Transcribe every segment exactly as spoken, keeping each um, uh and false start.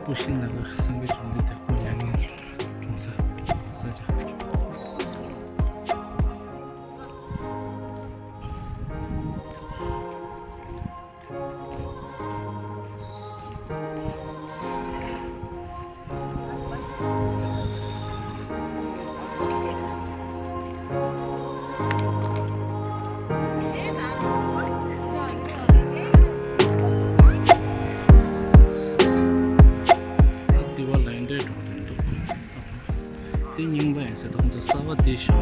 སྐུ་ཤིང་ནང་ལ་སངས་རྒྱས་བཅོམ་ལྡན་འདས་སྐུ་མྱ་ངན་འཁྲུངས་ས་ས་ཆ། འདི་བ་ལ་འདྲེ་འགྲོ་དོན་འདུག་དེ་རྙིང་པ་ཡིན་ཟེར་དང་དུ་གསར་པ་དེ་བཞེངས་པ།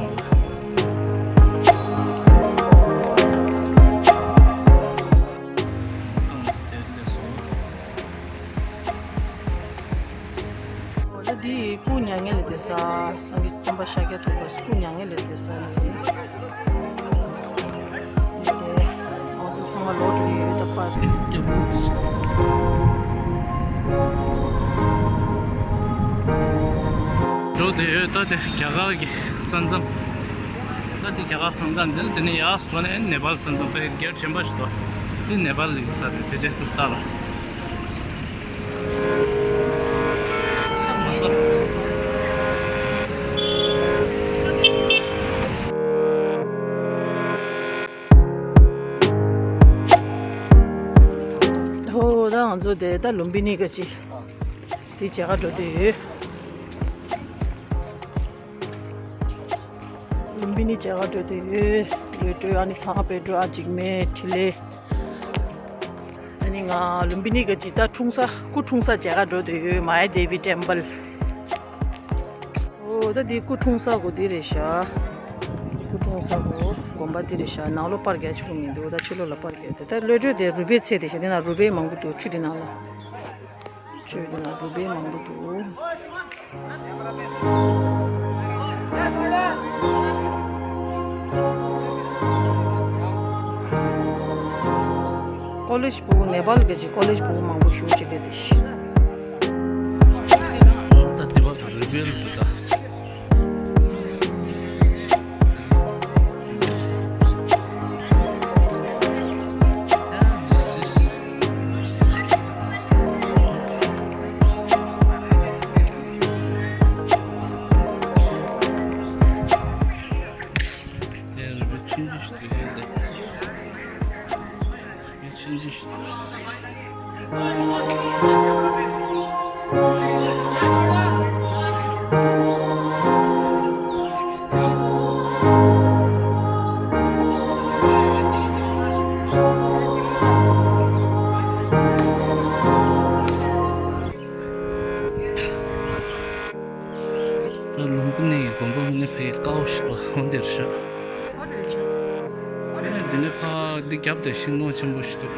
ད་འདི་སྐུ་མྱ་ངན་ལས་འདས་ས། སངས་རྒྱས་སྟོན་པ་ཤཱཀྱ་ཐུབ་པ་སྐུ་མྱ་ངན་ལས་འདས་ས་རེད། དེ་ང་ཚོ་ཚང་མ་ལོག་འགྲོ་གི་ཡོད་ད་པར། འགྲོ་བསྡད་ཡོད་ད། དེ་རྒྱ་གར་གྱི་ས་མཚམས། ད་དེ་རྒྱ་གར་ས་མཚམས་འདི་ནི། དེ་ནས་ཡར་འགྲོ་ནས་ནེ་པཱལ་ས་མཚམས་དཔེ་སྒེར་གཞན་པ་ཞིག་འདུག་དེ་ནེ་པཱལ་གྱི་ས་རེད། དེ་རྗེས་སུ་ལྟ་ལ། ཧོ། ད་ང་ཚོ་དེ་ད་ལུམ་བི་ནི་ག་ཅི་དེ་མཇལ་ག་འགྲོ་དུས་ཡོད། ལུམ་བི་ནི་མཇལ་ག་འགྲོ་དུས་ཡོད། ལུས་སྤྲོད་ཨ་ནི་ཚང་པའི་འགྲོ་ཨ་འཇིགས་མེད་ཕྲིན་ལས། ཨ་ནི་ང་ལུམ་བི་ནི་ག་ཅི་ད་འཁྲུངས་ས། སྐུ་འཁྲུངས་ས་མཇལ་ག་འགྲོ་དུས་ཡོད། མ་ཡ་དེ་བི་ཊེམ་པལ། ཨོ་ད་འདི་སྐུ་འཁྲུངས་ས་གོ་འདི་རེད་ཤག་སྐུ་འཁྲུངས་ས་གོ་དགོན་པ་འདི་རེད་ཤག་ནང་ལོགས་པར་རྒྱག་ཆོག་མི་འདུག་ད་ཕྱི་ལོགས་ལ་པར་རྒྱག་དེ། ད་གློད་གྲོལ་དེ་རུས་སྦལ་ཚད་དེ་ཤག་དེ་ན་རུས་སྦལ་མང་པོ་འདུག་ཆུ་དེ་ནང་ལ། ཆུ་དེ་ན་རུས་སྦལ་མང་པོ་འདུག་ཀོ་ལེཇ་ཕྲུ་གུ། ནེ་པཱལ་གྱི་ཀོ་ལེཇ་ཕྲུ་གུ་མང་པོ་བཞུགས་བྱས་བསྡད་དེ་ཤག་ད་དེ་བ་རུས་སྦལ་འདུག་ད། དེ་རུས་སྦལ་ཆུང་ཆུང་ཞིག་འདུག་གས་འདི། ཆུང་ཆུང་ཞིག་འདུག་ད་ལུམ་བི་ནི་ཡི་དགོན་པ་ཧུ་ནེ་ཕེ་ཀའོ་ཞིག་ལ་འོང་དེར་ཤག་ཨེ་འདི་ནས་ཕ་འདི་རྒྱབ་དེ་ཤིང་སྡོང་ཆེན་པོ་ཞིག་འདུག་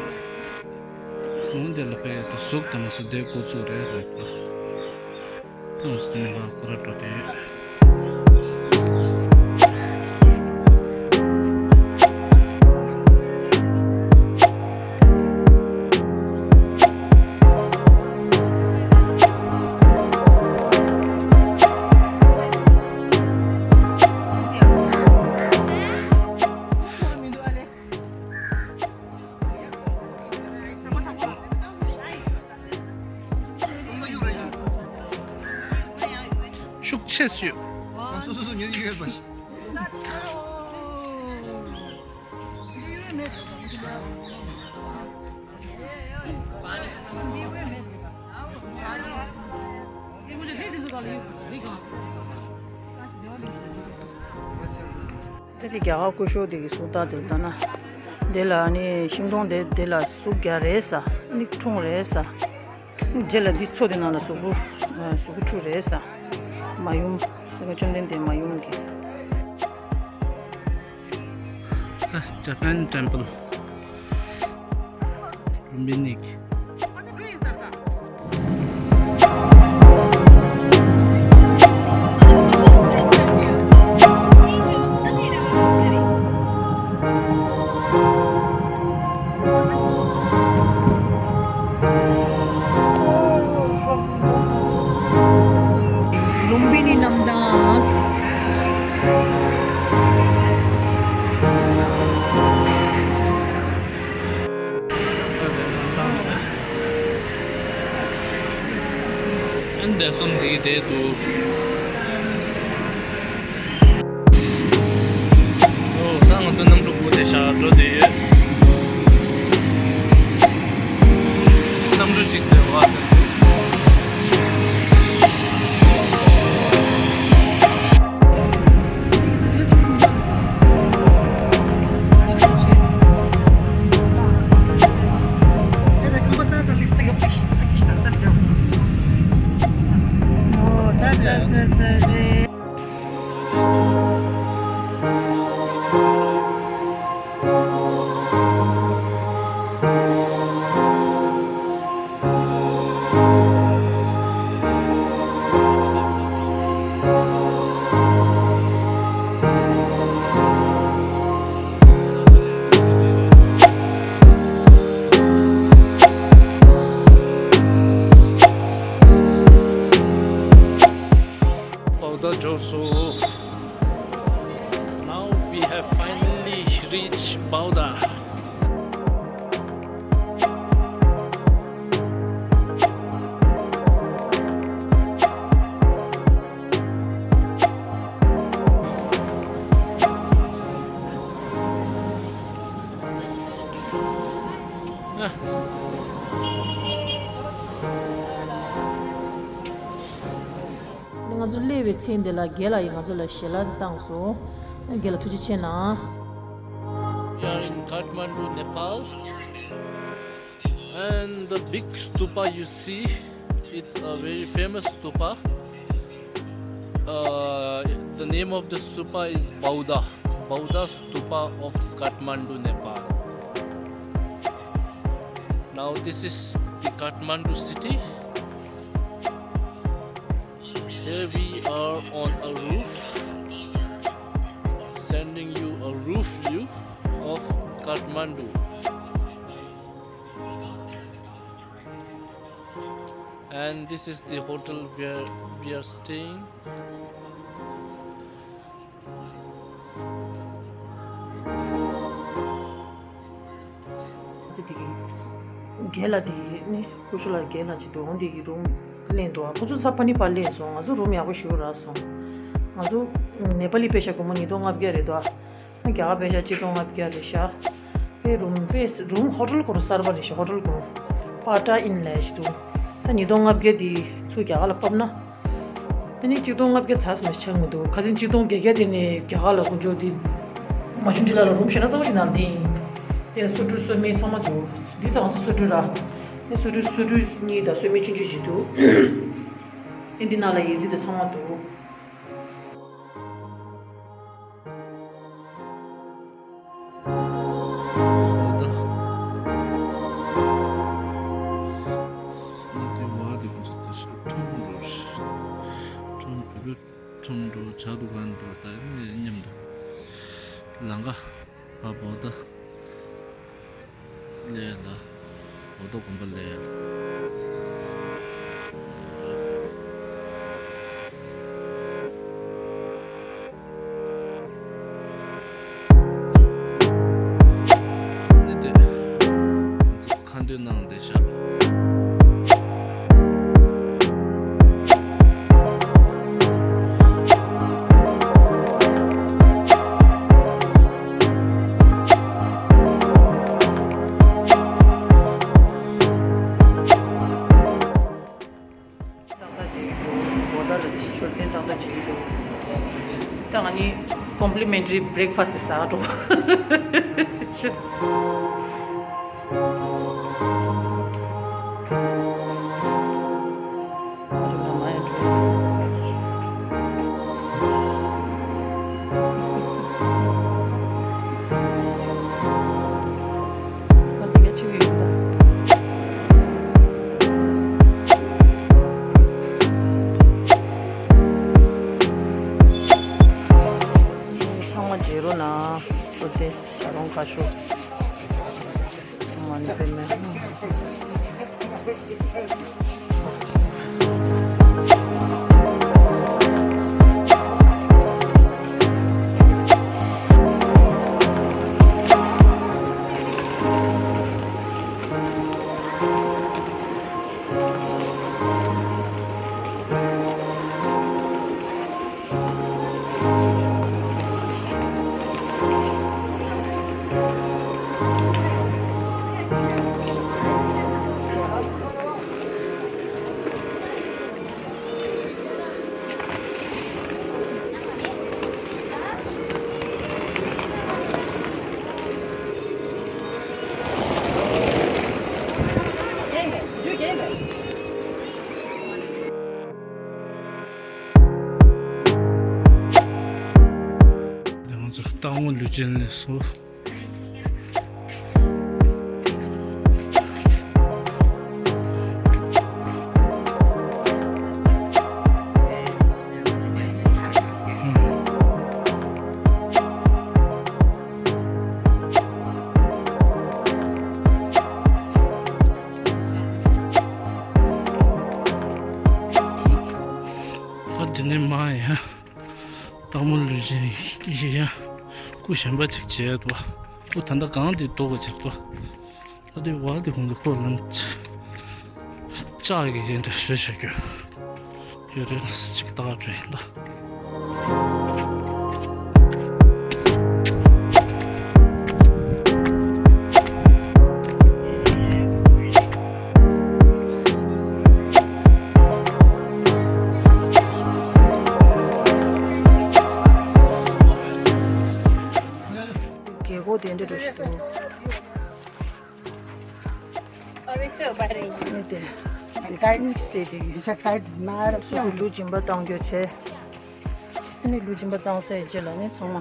འོང་དེ་ལ་ཕེ་ད་གཟུགས་དེ་མ་སུ་དེ་འགོ་ཚུགས་རེད་རེད་པ། ད་འོང་སུ་དེ་ནས་ཕ་ཁོ་ར་འགྲོ་དེ་ཡོད། ཤུགས་ཆེ་སུ་ཡོད། སོ་སོ་སོ་ཉོན་ཡོད་པ་ཞིག་ད་ཅི་རྒྱ་གར་སྐུ་ཞབས་དེ་གི་གཟུགས་རྟགས་དེ་ལྟ་ན། དེ་ལ་ནི་ཤིང་སྡོང་དེ་དེ་ལ་གཟུགས་རྒྱ་རེད་ས། ནི་ཁྲུང་རེད་ས། རྗེས་ལ་འདི་མཚོ་དེ་ནང་ལ་གཟུགས་པོ་གཟུགས་པོ་འཁྲུ་རེད་ས། མ་ཡུམ་སེམས་དཔའ་བཅོམ་ལྡན་འདས་མ་ཡུམ་གྱི། Japan Temple. ལུམ་བི་ནི་གི། ལུམ་བི་ནི་གནམ་ཐང་། འདས་སོང་དེ་དེ་འདུག་ཨོ་ད་ང་ཚོ་གནམ་གྲུ་སྒུག་དེ་ཤག་འགྲོ་དེ་ཡོད། གནམ་གྲུ་ཞིག་དེ་བ་དེ། Bauda འབྱོར་སོང་། Now we have finally reached Bauda. ང་ཚོ་སླེབས་པའི་ཚེ་འདི་ལ་རྒན་ལགས་ཡིས་ང་ཚོ་ལ་ཞལ་ལག་བཏང་སོང་། རྒན་ལགས་ཐུགས་རྗེ་ཆེ་གནང་། We are in Kathmandu, Nepal, and the big stupa you see, it's a very famous stupa. Uh, the name of the stupa is Bauda, Bauda Stupa of Kathmandu, Nepal. Now this is the Kathmandu city. Here we are on a roof, sending you a roof view of Kathmandu. And this is the hotel where we are staying. ཅི་དེ་གི་རྒན་ལགས་དེ་གི་ནི་ཀུ་ཤུ་ལ་རྒན་ལགས་ཅིག་འདུག་འོང་དེ་གི་རུམ་ལེན་འདུག་ཁོ་ཚོ་ཚ་པ་ནི་པ་ལེན་སོང་། ང་ཚོ་རུམ་ཡག་པོ་ཞིག་རག་སོང་། ང་ཚོ་ནེ་པ་ལི་པེ་ཤ་སྒོར་མོ་ཉིས་སྟོང་ལྔ་བརྒྱ་རེད་འདུག་རྒྱ་གར་པེ་ཤ་གཅིག་སྟོང་ལྔ་བརྒྱ་རེད་ཤག་པའི་རུམ་པའི་རུམ་ཧོ་ཊེལ་སྐོར་གསར་པ་རེད་ཤག་ཧོ་ཊེལ་སྐོར་པ་ཊ་ཨིན་ལབ་ཞིག་འདུག་ད་ཉིས་སྟོང་ལྔ་བརྒྱ་དེ་ཚུར་རྒྱ་གར་ལ་ཕབ་ན། ཨ་ནི་གཅིག་སྟོང་ལྔ་བརྒྱ་ཚར་སོང་ཆགས་མི་འདུག་ཁ་སང་གཅིག་སྟོང་བརྒྱད་བརྒྱ་དེ་ནས་རྒྱ་གར་ལ་དཀོན་མཆོག་འདི་མ་བྱུང་འདི་ལ་ལ་རུམ་ཞེ་དྲག་གཙང་མ་ཞིག་ནང་བསྡད་ཡིན། དེ་སོ་འཁྲུད་སོ་སྨན་ཚང་མ་འདུག་འདི་ད་ང་ཚོ་སོ་འཁྲུད་ར། ཨ་སོ་འཁྲུད་སོ་འཁྲུད་གཉིས་དང་སོ་སྨན་ཆུང་ཆུང་ཞིག་འདུག་ཨ་འདི་ནང་ལ་ཨེ་སི་དང་ཚང་མ་འདུག་འོ་ད། ཨ་དེ་བ་དེ་ཁོང་ཚོ་དེ་ཤ་ཁྲོམ་འགྲོ་ཤ་ཁྲོམ་བུ་བུ་ཁྲོམ་འགྲོ་ཇ་དུ་གན་འགྲོ་ད་ནི་མཉམ་དུ་ལང་ག་བ་བོ་ད། ལས་ལ། འོ་ཏོ་གོམ་པ་ལས། ནི་དེ། ཁ་འདོན་གནང་བསྡད་ཤག་ཏག་ཏག་བྱེད་ཀྱི་འདུག་འོ་ད་ལ་དེ་ཤི་ཆོས་ལྡན་ཏག་ཏག་བྱེད་ཀྱི་འདུག་ད་ང་ནི་complimentary breakfast་ཟ་འགྲོ། ཚང་མ་བརྗེ་རོགས་གནང་། ཚོ་དེ་ད་རུང་ཁ་ཤོ། མ་ཎི་པདྨེ། སྟག་མོ་ལུས་སྦྱིན་ལས་སོ། ཨ་འདི་ནས་མ་ཡ། སྟག་མོ་ལུས་སྦྱིན་ཡི་ཡ། སྐུ་གཞན་པ་ཅིག་བྱས་འདུག་སྐུ་ད་ལྟ་གང་དེ་འདུག་ག་ཅིག་འདུག་ཨ་དེ་བ་དེ་ཁོང་ཚོ་ཁོ་ལ་ལྕགས་ཀྱི་ཡན་འདྲ་བཟོས་བྱ་རྒྱུ་ཡོད་རེད། ཅིག་ལྟ་ག་འགྲོ་ཡིན་ད། རྒྱལ་སྒོ་དེ་འདྲ་འགྲོ་ཞིག་འདུག་ཨ་ནི་དེ། དེ་ཀའིཌ་ཟེར་དེ་ཡིན་ས་ཀའིཌ་མ་རབ་སོ་སོ་ལུས་སྦྱིན་པ་བཏང་རྒྱུ་བྱས། ཨ་ནི་ལུས་སྦྱིན་པ་བཏང་སའི་རྗེས་ལ་ནི་ཚང་མ།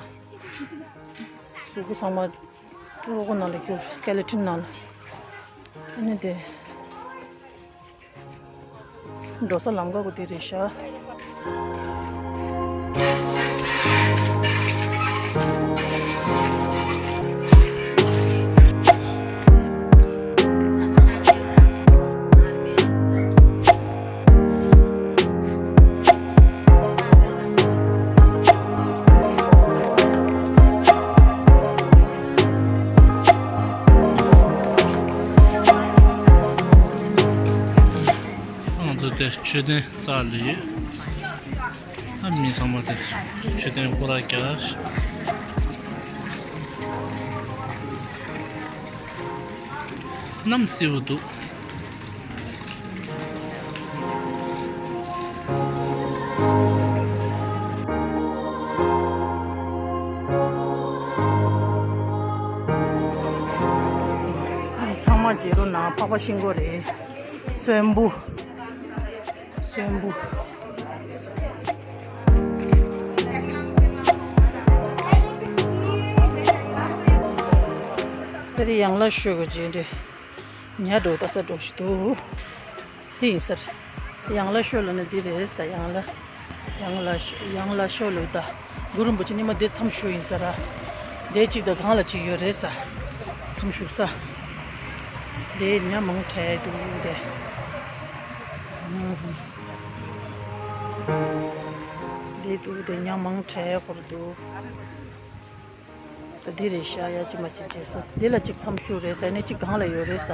གཟུགས་པོ་ཚང་མ། ཏོག་ཀོ་ནང་ལ་རྒྱུ་སྐེ་ལེ་ཊིན་ནང་ལ། ཨ་ནི་དེ། འགྲོ་ས་ལམ་ཁ་གོ་དེ་རེད་ཤག་ང་ཚོ་དེ་མཆོད་རྟེན་རྩ་ལ་ཡོད། ཨ་མི་ཚང་མ་དེ་མཆོད་རྟེན་སྐོར་ར་རྒྱག་གནམ་བསིལ་བོ་འདུག་ཨ་ཚང་མ་རྗེ་རོ་ནང་འཕགས་པ་ཤིང་སྒོ་རེད། གསོན་པོ། གསོན་པོ། ད་དེ་ཡང་ལ་ཤོད་གི་རྗེས་འདྲེ། ཉ་འགྲོ་ལྟ་ས་འགྲོ་ཞིག་འདུག་དེ་ཡིན་ས་རེད། ཡང་ལ་ཤོད་ལ་ནི་འདི་རེད་ས། ཡང་ལ། ཡང་ལ་ཤོ་ཡང་ལ་ཤོ་ལོས་ད། གུ་རུ་རིན་པོ་ཆེ་ཉི་མ་དེ་མཚམས་ཞུ་ཡིན་ས་ར། དེ་གཅིག་དང་གང་ལ་གཅིག་ཡོད་རེད་ས། མཚམས་ཞུགས་ས། དེ་ཉ་མང་དྲགས་འདུག་དེ། དེ་འདུག་དེ་ཉ་མང་དྲགས་སྐོར་འདུག་ད་འདི་རེད་ཤག་ཡ་ཅི་མ་ཅི་བྱས་སོ། འདི་ལ་གཅིག་མཚམས་ཞུགས་རེད་ས། ནས་གཅིག་གང་ལ་ཡོད་རེད་ས།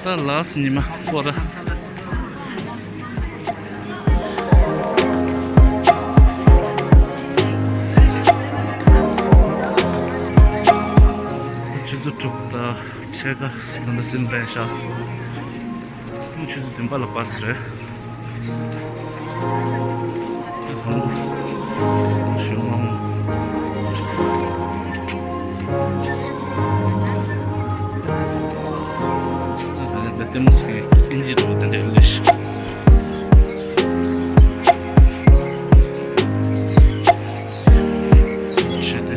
ད་ལགས་སོ་ཉི་མ་སྐོར་ར། ཆུ་ཚོད་དྲུག་དང་ཕྱེད་ཀ་ཟིན་པ་ཟིན་པའི་ཤག་ཆུ་ཚོད་བདུན་པ་ལ་བྷ་སི་རེད། དང་པོ། ཞུ་མང་། ད་ལྟ་ལྟད་མོ་ཟེར་མཁན་ཨིན་ཇི་འདྲ་བོ་དེ་འདྲ་ལས། ཞེས་ཏེ།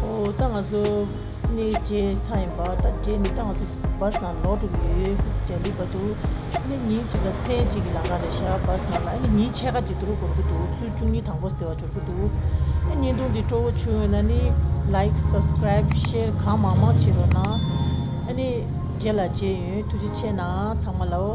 ཨོ་ད་ང་ཚོ་ནི་རྗེས་ཚར་ཡིན་པ། ད་རྗེས་ནི་ད་ང་ཚོ་བྷ་སི་ནང་ལོག་འགྲོ་གི་ཡོད། རྗེས་ལུས་པ་འདུག་ཨ་ནི་ཉིན་གཅིག་ལ་མཚན་གཅིག་གི་ལམ་ཁ་རེད་ཤག་བྷ་སི་ནང་ལ། ཨ་ནི་ཉིན་ཕྱེད་ཀ་གཅིག་འདུག་འགོར་གི་འདུག་ཚུལ་བཅུ་གཉིས་དང་པོ་སྟེ་བ་འབྱོར་གི་འདུག་ཨ་བརྙན་ཐུང་འདི་སྤྲོ་བོ་བྱུང་ཡོད་ན་ནི་ལའིཀ་སབ་སི་ཀ་རའིབ་ཤེར་གང་མང་མང་བྱེད་རོགས་གནང་། ཨ་ནི་རྗེས་ལ་མཇལ་ཡོང་། ཐུགས་རྗེ་ཆེ་གནང་ཚང་མ་ལའོ།